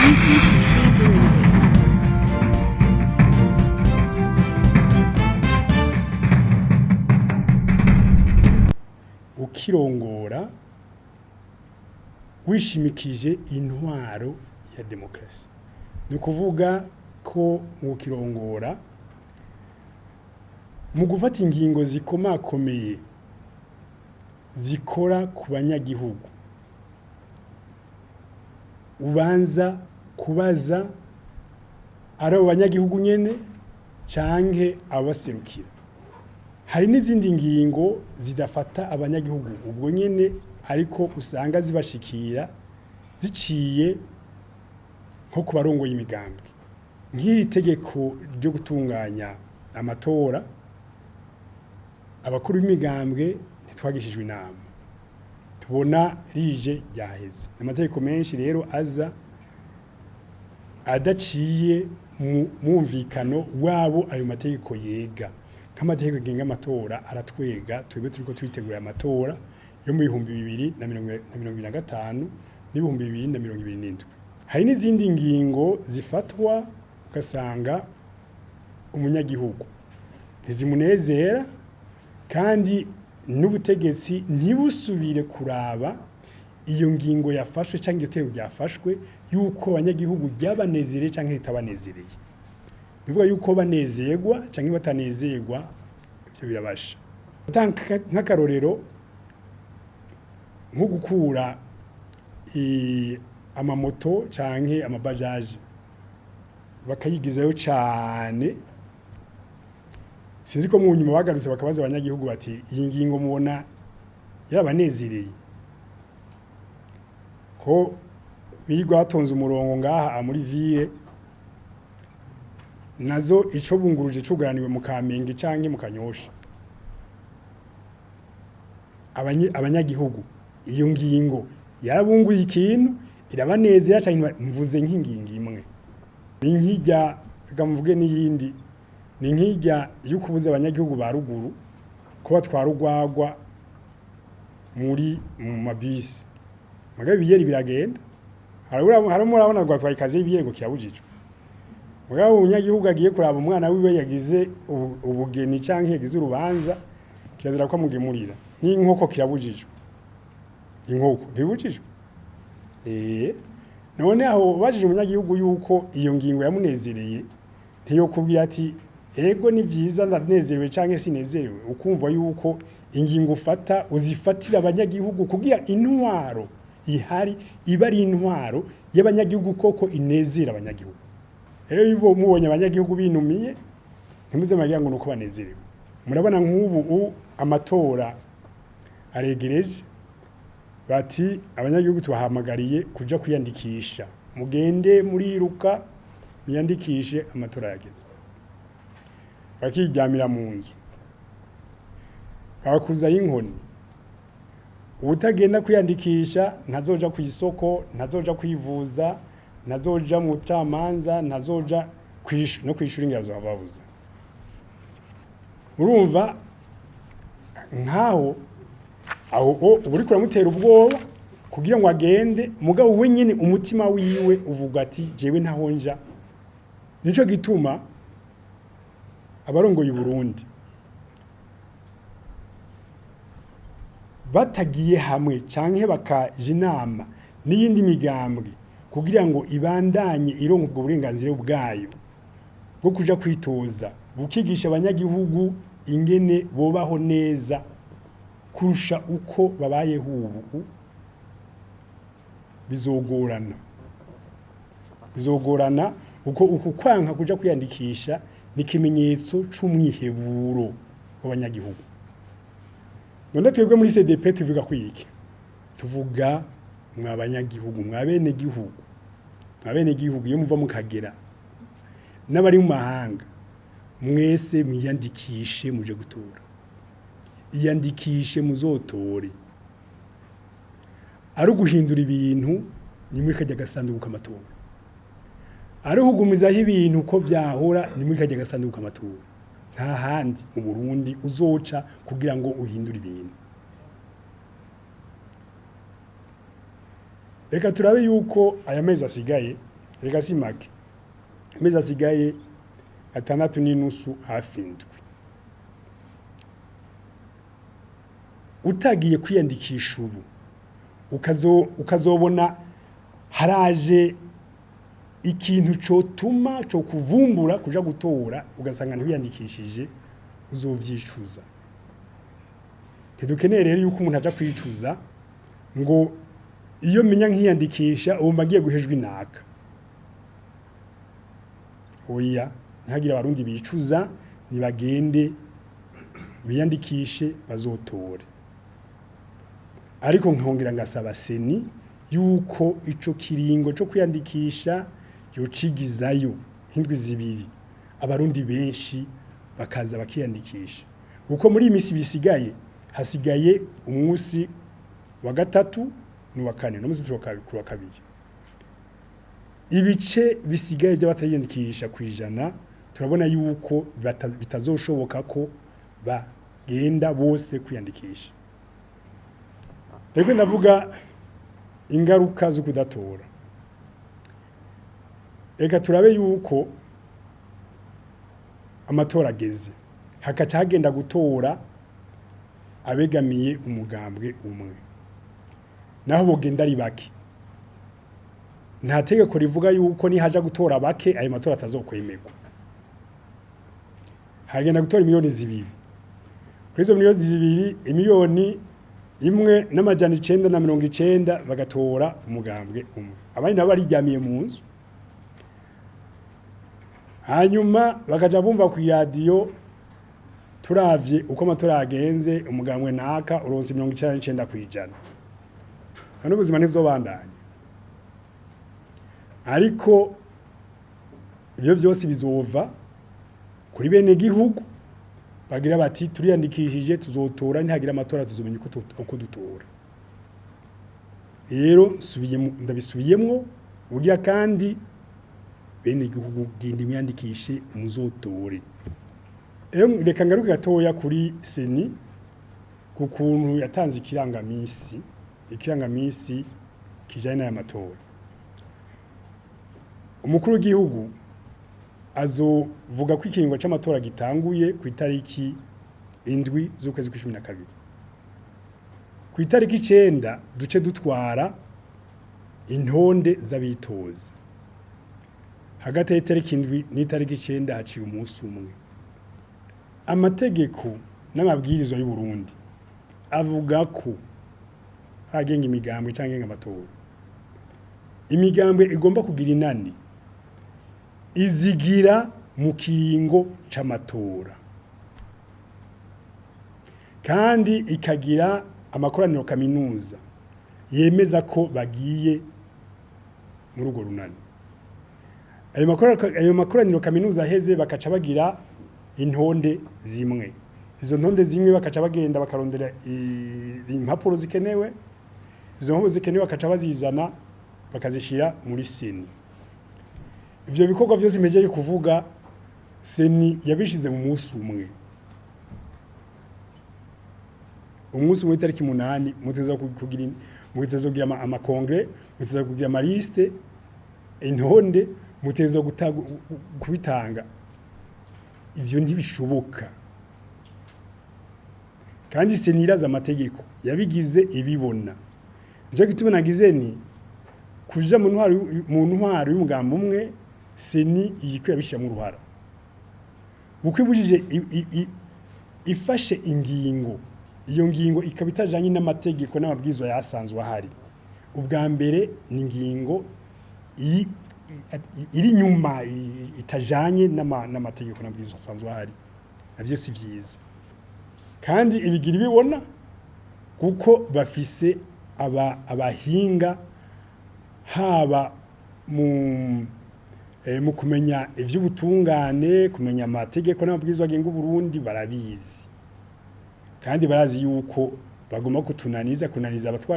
UPTV Burundi. Ukirongora wishimikije intwaro ya demokarasi, ni ukuvuga ko ukirongora mu gufata ingingo zikomakomeye zikora ku banyagihugu, ubanza kubaza ari abo banyagihugu nyene canke abaserukira. Hari n'izindi ngingo zidafata abanyagihugu ubwo nyene, ariko usanga zibashikira ziciye nko ku barongoye imigambwe. Nk'iri tegeko ryo gutunganya amatora, abakuru b'imigambwe ntitwagishijwe inama, tubona rije ryaheze. Amategeko menshi rero aza adaciye mu mwumvikano wabo ayo mategeko yega. Nk'amategeko agenga amatora aratwega, twebwe turiko twitegura amatora yo mu 2025 n'2027. Hari n'izindi ngingo zifatwa ugasanga umunyagihugu ntizimunezera, kandi n'ubutegetsi ntibusubire kuraba iyo ngingo yafashwe cyangwa iyo tegeko ryafashwe yuko abanyagihugu ryabanezereye cyangwa ritabanezereye. Bivuga yuko banezerwa cyangwa batanezerwa, ibyo birabasha. Nk'akarorero, nko gukura amamoto canke amabajaji bakayigizayo cane. Sinzi ko mu nyuma bagarutse bakabaza abanyagihugu bati iyi ngingo mubona yarabanezereye, ko birirwa batonze umurongo ngaha muri ville, nazo ico bunguruje cugaraniwe mu Kamenge canke mu Kanyosha. Abanyagihugu iyo ngingo yarabunguye ikintu, irabanezera canke? Mvuze nk'ingingo imwe, ni nk'ijya, reka mvuge n'iyindi, ni nk'ijya yo kubuza abanyagihugu ba ruguru ko batwara urwagwa muri mu mabisi. Mugabo ibiyeri biragenda, harimo urabona rwatwaye ikaze y'ibiyeri ngo kirabujijwe. Mugabo umunyagihugu agiye kuraba umwana wiwe yagize ubugeni canke yagize urubanza, kirazira ko amugemurira. N'inkoko kirabujijwe, inkoko ntibujijwe. None aho bajije umunyagihugu yuko iyo ngingo yamunezereye, ntiyokubwira ati ego ni vyiza ndanezerewe canke sinezerewe. Ukumva yuko ingingo ufata uzifatira abanyagihugu kugira intwaro ihari iba ari intwaro y'abanyagihugu koko inezera abanyagihugu. Rero iyo mubonye abanyagihugu binumiye, ntimuze muragira ngo nuko banezerewe. Murabona nk'ubu amatora aregereje, bati abanyagihugu tubahamagariye kuja kwiyandikisha, mugende muriruka mwiyandikishe, amatora yageze. Bakiryamira mu nzu, bakuzayo inkoni. Utagenda kwiyandikisha ntazoja ku isoko, ntazoja kwivuza, ntazoja mu camanza, ntazoja no kwishura ingazo bababuza. Urumva nkaho aho uriko uramutera ubwoba kugira ngo agende, mugabo we nyene umutima wiwe uvuga ati jewe ntaho nja. Nico gituma abarongoye Burundi batagiye hamwe canke bakaja inama n'iyindi migambwe kugira ngo ibandanye ironka ubwo burenganzira bwayo bwo kuja kwitoza, bukigisha abanyagihugu ingene bobaho neza kurusha uko babayeho ubu, bizogorana. Bizogorana uko uku kwanka kuja kwiyandikisha ni ikimenyetso c'umwiheburo w'abanyagihugu. None twebwe muri CDP tuvuga kwiki? Tuvuga mwa banyagihugu, mwa bene gihugu, mwa bene gihugu iyo muva mukagera n'abari mu mahanga, mwese mwiyandikishe muje gutora. Iyandikishe muzotore. Ari uguhindura ibintu ni muri kajya gasanduku k'amatora, ari ugumizaho ibintu ko byahora ni muri kajya gasanduku k'amatora. Nta handi mu Burundi uzoca kugira ngo uhindure ibintu. Reka turabe yuko aya mezi asigaye Reka si make, amezi asigaye 6.5, hafi 7. Utagiye kwiyandikisha ubu, ukazobona haraje ikintu cotuma co kuvumbura kuja gutora, ugasanga ntiwiyandikishije, uzovyicuza. Ntidukeneye rero yuko umuntu aja kwicuza ngo iyo menya nkiyandikisha ubu mbagiye guhejwa inaka. Oya, ntihagire abarundi bicuza, nibagende biyandikishe bazotore. Ariko nkongera ngasaba CENI yuko ico kiringo co kwiyandikisha yocigizayo nk'indwi 2, abarundi benshi bakaza bakiyandikisha. Kuko muri iyi misi bisigaye, hasigaye umunsi wa 3 n'uwa 4, n'umunsi wa 2. Ibice bisigaye by'abatariyandikisha kwijana, turabona yuko bitazoshoboka ko bagenda bose kwiyandikisha. Rero ndavuga ingaruka zo kudatora. Reka turabe yuko amatora ageze, hakaca hagenda gutora abegamiye umugambwe umwe, naho bogenda ari bake. Nta tegeko rivuga yuko nihaja gutora bake ayo matora atazokwemerwa. Hagenda gutora miliyoni 2. Kuri izo miliyoni 2, 1,990,000 bagatora umugambwe umwe, abandi nabo baryamiye mu nzu. Hanyuma bakaja bumva ku radio, turavye uko amatora yagenze, umugambwe naka uronse 99%. None ubuzima ntivyobandanya. Ariko ibyo byose bizova kuri bene gihugu bagira bati turiyandikishije tuzotora, ntihagira amatora tuzomenya uko dutora. Rero ndabisubiyemwo ugira kandi bene gihugu genda imyandikishe muzotore. Reka ngaruke gatoya kuri CENI ku kuntu yatanze ikirangamisi kijanye n'aya matora. Umukuru w'igihugu azovuga ko ikiringo c'amatora gitanguye ku itariki 7 z'ukwezi kwa 12. Ku itariki 9 duce dutwara intonde z'abitoza. Hagati y'itariki 7 n'itariki 9 haciye umunsi umwe. Amategeko n'amabwirizwa y'u Burundi avuga ko agenga imigambwe canke agenga amatora, imigambwe igomba kugira inani izigira mu kiringo c'amatora, kandi ikagira amakoraniro kaminuza yemeza ko bagiye muri urwo runani. Ayo makoraniro kaminuza aheze bakaca bagira intonde zimwe. Izo ntonde zimwe bakaca bagenda bakarondera impapuro zikenewe, izo mpapuro zikenewe bakaca bazizana bakazishira muri CENI. Ivyo bikorwa byose mpejeje kuvuga CENI yabishize mu munsi umwe. Umunsi umwe itariki 8 muteza kugira, muteza kugira amakongre, muteza kugira amaliste, intonde, muteza kubitanga. Ivyo ntibishoboka. Kandi CENI iraza amategeko yabigize ibibona. Nico gituma nagize ni kuja mu ntwaro y'umugambo umwe, CENI iyikwiye abishira mu ruhara. Uko ibujije ifashe ingingo, iyo ngingo ikaba itajanye n'amategeko n'amabwirizwa yasanzwe ahari. Ubwa mbere ni ingingo iri nyuma itajanye n'amategeko n'amabwirizwa asanzwe ahari. Navyo si vyiza. Kandi ibigira ibibona kuko bafise abahinga haba mu kumenya ivy'ubutungane, kumenya amategeko n'amabwirizwa agenga Burundi barabizi. Kandi barazi yuko bagomba kutunaniza, kunaniza abatwara